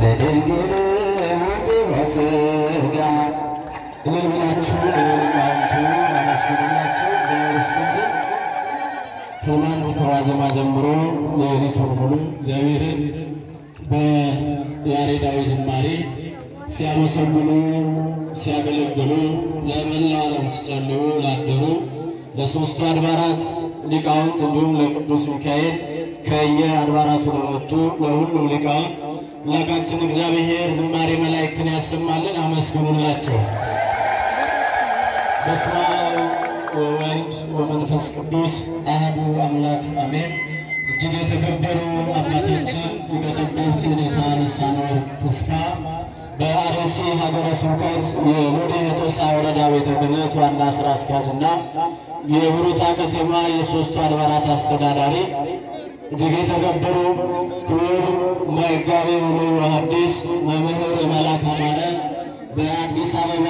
ለድንግል ሐፂበ ሥጋ። እልል ብላችሁ ለሊቃውንቱ አመስግኑላቸው። እግዚአብሔር ይስጥልን። ትናንት ከዋዜማ ጀምሮ ሌሊቱን ሙሉ እግዚአብሔርን በያሬዳዊ ዝማሬ ሲያመሰግኑ፣ ሲያገለግሉ፣ ለመላው ዓለም ሲጸልዩ ላደሩ ለሶስቱ አድባራት ሊቃውንት እንዲሁም ለቅዱስ ሚካኤል ከየአድባራቱ ለመጡ ለሁሉም ሊቃውንት አምላካችን እግዚአብሔር ዝማሬ መላእክትን ያሰማልን። አመስግኑላቸው። በስመ አብ ወወልድ ወመንፈስ ቅዱስ አሐዱ አምላክ አሜን። እጅግ የተከበሩ አባታችን ሊቀ ጠበብት የኔታ ልሳነወርቅ ተስፋ፣ በአርሲ ሀገረ ስብከት የሎዴ ሄጦሳ ወረዳ ቤተ ክህነት ዋና ስራ አስኪያጅና የሁሩታ ከተማ የሶስቱ አድባራት አስተዳዳሪ፣ እጅግ የተከበሩ ክቡር መጋቤ ብሉይ ወሐዲስ መምህር መላክ አማረ በአዲስ አበባ